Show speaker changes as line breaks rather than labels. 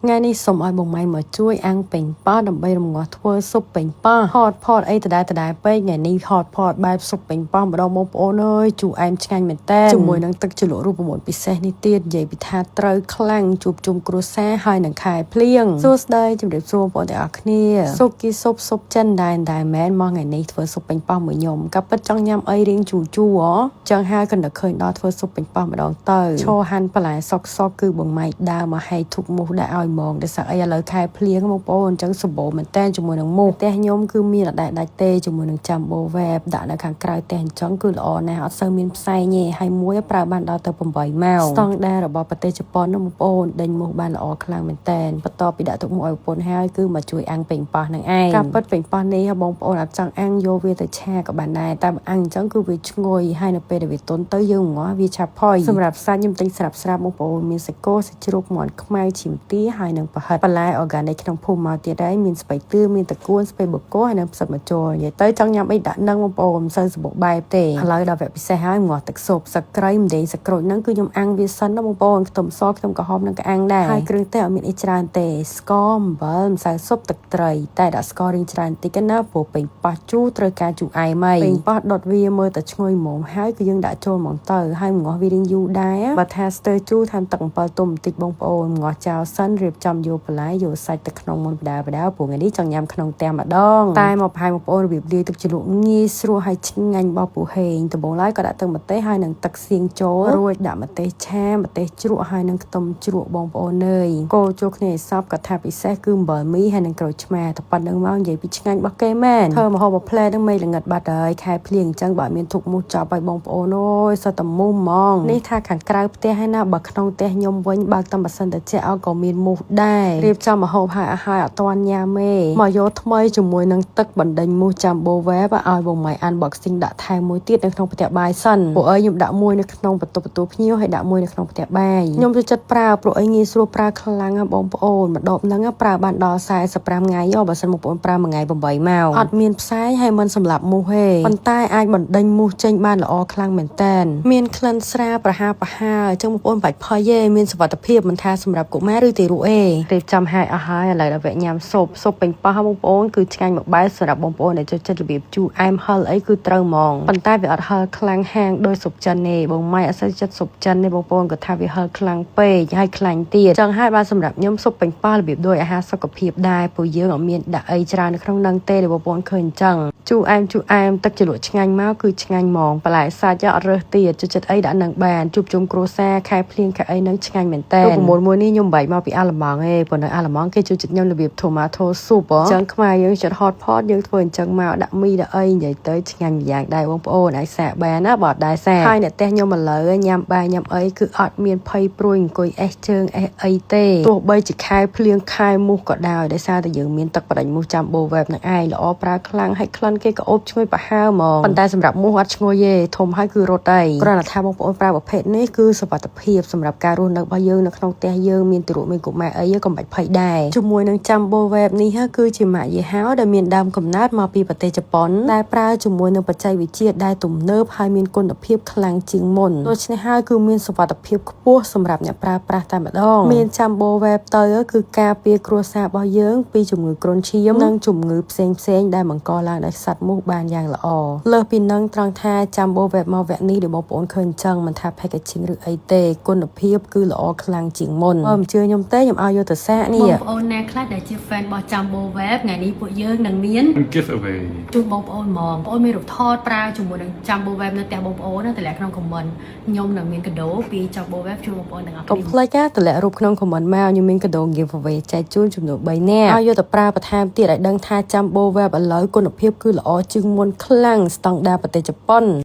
ថ្ងៃនេះសូមឲ្យបងម៉ៃមកជួយអាំងប៉េងប៉ោះដើម្បីរំងាស់ធ្វើស៊ុបប៉េងប៉ោះ hot pot អីដដែលដដែលពេកថ្ងៃនេះ hot pot បែបស៊ុបប៉េងប៉ោះម្ដងបងប្អូនអើយជូរអែមឆ្ងាញ់មែនតើជាមួយនឹងទឹកជ្រលក់រូបមន្តពិសេសនេះទៀតនិយាយពីថាត្រូវខ្លាំងជួបជុំគ្រួសារហើយនឹងខែភ្លៀងសួស្តីជម្រាបសួរបងប្អូនទាំងអស់គ្នាស៊ុបគីស៊ុបស៊ុបចិនដែរដែរមែនមកថ្ងៃនេះធ្វើស៊ុបប៉េងប៉ោះមួយខ្ញុំក៏ពិតចង់ញ៉ាំអីរៀងជូរជូរហ៎ចង់ហើយកណ្ដឹកឃើញដល់ធ្វើស៊ុបប៉េងប៉ោះម្ដងទៅឈរហាន់បន្លែសុកសុកគឺបងម៉ៃដើរមកហែកធុកមូសដាក់ឲ្យហ្មងដោយសារអីឥឡូវខែភ្លៀងបងប្អូនអញ្ចឹងសម្បូរមែនតើជាមួយនឹងមូសផ្ទះខ្ញុំគឺមានអត់ដែលដាច់ទេជាមួយនឹង Jumbo Web ដាក់នៅខាងក្រៅផ្ទះអញ្ចឹងគឺល្អណាស់អត់សូវមានផ្សែងទេហើយមួយប្រើបានដល់ទៅ8ម៉ោងស្តង់ដាររបស់ប្រទេសជប៉ុននោះបងប្អូនដេញមូសបានល្អខ្លាំងមែនតើបន្ទាប់ពីដាក់ទុកមកឲ្យប្រពន្ធហើយគឺមកជួយអាំងប៉េងប៉ោះនឹងឯងការពិតប៉េងប៉ោះនេះបងប្អូនអត់ចង់អាំងយកវាទៅឆាក៏បានដែរតែបើអាំងអញ្ចឹងគឺវាឈ្ងុយហើយនៅពេលដែលវាទន់ទៅយើងងាស់វាឆាប់ផុយសម្រាប់សាច់ខ្ញុំទិញស្រាប់ស្រាប់បងប្អូនមានសាច់គោសាច់ជ្រូកមាន់ខ្មៅឈីមទាហើយនិងប្រហិតបន្លែ organic ក្នុងភូមិមកទៀតហើយមានស្ពៃទឿមានតកួនស្ពៃបកគោហើយនិងផ្សិតម្ជុលនិយាយទៅចង់ញ៉ាំអីដាក់នឹងបងប្អូនមិនសូវសម្បូរបែបទេឥឡូវដល់វគ្គពិសេសហើយងាស់ទឹកស៊ុបសឹកក្រៃម្ទេសសឹកក្រូចហ្នឹងគឺខ្ញុំអាំងវាសិនណាបងប្អូនខ្ទឹមសខ្ទឹមក្រហមនឹងក៏អាំងដែរហើយគ្រឿងទេសអត់មានអីច្រើនទេស្ករអំបិលម្សៅស៊ុបទឹកត្រីតែដាក់ស្កររៀងច្រើនតិចណាព្រោះប៉េងប៉ោះជូរត្រូវការជូរអែមហីប៉េងប៉ោះដុតវាមើលតែឈ្ងុយហ្មងហើយគឺយើងដាក់ចូលហ្មងទៅហើយងាស់វារៀងយូរដែរបើថាស្ទើរជូរថែមទឹកអំពិលទុំបន្តិចបងប្អូនងាស់ចោលសិនរៀបចំយកបន្លែយកសាច់ទៅក្នុងមុនបដាបដាព្រោះថ្ងៃនេះចង់ញ៉ាំក្នុងផ្ទះម្ដងតែមកប្រហែលបងប្អូនរបៀបលាយទឹកជ្រលក់ងាយស្រួលហើយឆ្ងាញ់របស់ពូហេងដំបូងឡើយក៏ដាក់ទឹកម្ទេសហើយនឹងទឹកសៀងចូលរួចដាក់ម្ទេសឆាម្ទេសជ្រក់ហើយនឹងខ្ទឹមជ្រក់បងប្អូនអើយកូរចូលគ្នាឲ្យសព្វកថាពិសេសគឺអំបិលមីហើយនឹងក្រូចឆ្មាតែប៉ុណ្្នឹងមកនិយាយពីឆ្ងាញ់របស់គេមែនធ្វើម្ហូបមួយផ្លែនឹងមេល្ងិតបាត់ហើយខែភ្លៀងអញ្ចឹងបើអត់មានធុកមូសចប់ឲ្យបងប្អូនអើយសុទ្ធតែមូសហ្មងនេះថាខាងក្រៅផ្ទះហើយណាបើក្នុងផ្ទះខ្ញុំវិញបើកតែម៉ាស៊ីនត្រជាក់ឲ្យក៏មានមូសដែររៀបចំម្ហូបហើយឲ្យហើយអត់ទាន់ញ៉ាំទេមកយកថ្មីជាមួយនឹងទឹកបណ្ដេញមូស Jumbo Web ឲ្យបងម៉ៃ unboxing ដាក់ថែមមួយទៀតនៅក្នុងផ្ទះបាយសិនពួកអើយខ្ញុំដាក់មួយនៅក្នុងបន្ទប់ទទួលភ្ញៀវហើយដាក់មួយនៅក្នុងផ្ទះបាយខ្ញុំចូលចិត្តប្រើព្រោះអីងាយស្រួលប្រើខ្លាំងណាស់បងប្អូនម្ដបហ្នឹងប្រើបានដល់45ថ្ងៃយោបើសិនបងប្អូនប្រើមួយថ្ងៃ8ម៉ោងអត់មានផ្សែងហើយមិនសម្លាប់មូសទេប៉ុន្តែអាចបណ្ដេញមូសចេញបានល្អខ្លាំងមែនតើមានក្លិនស្រាលប្រហារប្រហើរអញ្ចឹងបងប្អូនបាច់ភ័យទេមានសុវត្ថិភាពមិនថាសម្រាប់កុមារឬទារកទេរៀបចំហើយអស់ហើយឥឡូវដល់វគ្គញ៉ាំស៊ុបស៊ុបប៉េងប៉ោះបងប្អូនគឺឆ្ងាញ់មួយបែបសម្រាប់បងប្អូនដែលចូលចិត្តរបៀបជូរអែមហឹរអីគឺត្រូវហ្មងប៉ុន្តែវាអត់ហឹរខ្លាំងហាងដោយស៊ុបចិនទេបងម៉ៃអត់សូវចិត្តស៊ុបចិនទេបងប្អូនគាត់ថាវាហឹរខ្លាំងពេកហើយខ្លាញ់ទៀតចឹងហើយបានសម្រាប់ខ្ញុំស៊ុបប៉េងប៉ោះរបៀបដោយអាហារសុខភាពដែរព្រោះយើងអត់មានដាក់អីច្រើននៅក្នុងនឹងទេដែលបងប្អូនឃើញអញ្ចឹងជូរអែមជូរអែមទឹកជ្រលក់ឆ្ងាញ់មកគឺឆ្ងាញ់ហ្មងបន្លែសាច់អត់រើសទៀតចូលចិត្តអីដាក់នឹងបានជួបជុំគ្រួសារខែភ្លៀងខែអីនឹងឆ្ងាញ់មែនតើរូបមន្តមួយនេះខ្ញុំបែកមកពីអាល្លឺម៉ង់ឯងព្រោះនៅអាល្លឺម៉ង់គេចូលចិត្តញ៉ាំរបៀប tomato soup អញ្ចឹងខ្មែរយើងចិត្ត hot pot យើងធ្វើអញ្ចឹងមកដាក់មីដាក់អីនិយាយទៅឆ្ងាញ់ម្យ៉ាងដែរបងប្អូនអាចសាកបានណាបើអត់ដែរសាកហើយអ្នកផ្ទះខ្ញុំឥឡូវញ៉ាំបាយញ៉ាំអីគឺអត់មានភ័យព្រួយអង្គុយអេះជើងអេះអីទេទោះបីជាខែភ្លៀងខែមូសក៏ដោយដោយសារតែយើងមានទឹកបដិញមូស Jumbo Web នឹងឯងល្អប្រើខ្លាំងហើយក្លិនគេក៏អូបឈ្ងុយប្រហើរហ្មងប៉ុន្តែសម្រាប់មូសអត់ឈ្ងុយទេធំហើយគឺរត់ហើយគ្រាន់តែថាបងប្អូនប្រើប្រភេទនេះគឺសុវត្ថិភាពសម្រាប់ការរស់នៅរបស់យើងនៅក្នុងផ្ទះយើងមានទារកមានកុមារអីកុំបាច់ភ័យដែរជាមួយនឹង Jumbo Web នេះគឺជាម៉ាកយីហោដែលមានដើមកំណើតមកពីប្រទេសជប៉ុនដែលប្រើជាមួយនឹងបច្ចេកវិទ្យាដែលទំនើបហើយមានគុណភាពខ្លាំងជាងមុនដូច្នេះហើយគឺមានសុវត្ថិភាពខ្ពស់សម្រាប់អ្នកប្រើប្រាស់តែម្ដងមាន Jumbo Web ទៅគឺការពារគ្រួសាររបស់យើងពីជំងឺគ្រុនឈាមនិងជំងឺផ្សេងផ្សេងៗដែលបង្កឡើងដោយសត្វមូសបានយ៉ាងល្អលើសពីនឹងត្រង់ថា Jumbo Web មកវគ្គនេះដែលបងប្អូនឃើញអញ្ចឹងមិនថា packaging ឬអីទេគុណភាពគឺល្អខ្លាំងជាងមុនបើមិនជឿខ្ញុំទេខ្ញុំឲ្យយកទៅសាកនេះ
បងប្អូនណាខ្លះដែលជា fan របស់ Jumbo Web ថ្ងៃនេះពួកយើងនឹងមាន
giveaway.
ជូនបងប្អូនហ្មងបងប្អូនមានរូបថតប្រើជាមួយនឹង Jumbo Web នៅផ្ទះបងប្អូនណាតម្លាក់ក្នុង comment ខ្ញុំនឹងមានកាដូពី Jumbo Web ជូនបងប្អូនទាំងអស់
កុំ
គ្នា
ភ្លេចណាតម្លាក់រូបក្នុង comment មកខ្ញុំមានកាដូ giveaway ចែកជូនចំនួន3នាក់ឲ្យយកទៅប្រើបន្ថែមទៀតឲ្យដឹងថា Jumbo Web ឥឡូវគុណភាពគឺល្អជាងមុនខ្លាំងស្តង់ដារប្រទេសជប៉ុន។